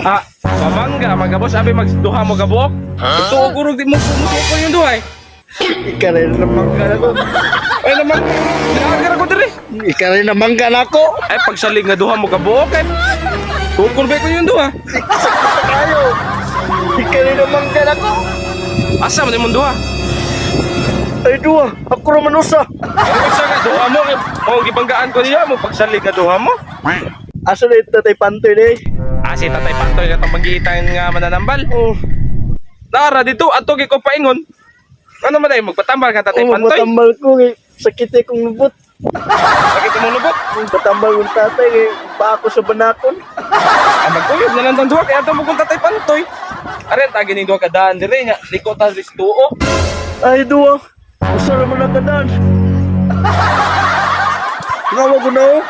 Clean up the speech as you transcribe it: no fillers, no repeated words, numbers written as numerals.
Ah, pamangga, magabos, abi magduha mo gabuok. Ito gurog di mo kumusuko yung duha eh. Ikaw rin namangga na ko. Ay naman, niagar ko diri. Ikaw rin namangga na ko. Ay pagsalig nga duha mo gabuok eh. Tukol ba ko yung duha? Tayo. Ikaw rin namangga na ko. Asa man imong duha? Ay duha, ako ra man usa. Ay usa nga duha mo kay mo gibanggaan ko niya mo pagsalig nga duha mo. Asa na ito tatay Pantoy ni? Ah, si Tatay Pantoy katong magiitan nga mananambal. Oh, Nara dito ato kay ko paingon. Ano man ay magpatambal ka Tatay oh, Pantoy? matambal ko kay sakit eh kong lubot. Sakit imong lubot. Patambal kong tatay kay pa ako sa banakon. Ah, magkuyog na lang tang duha kay ato mo kung Tatay Pantoy. Aren tagi ning duha ka daan dire nya liko ta ris tuo. Ay duha, usa ra man nakadan. Ngawa ko na oh.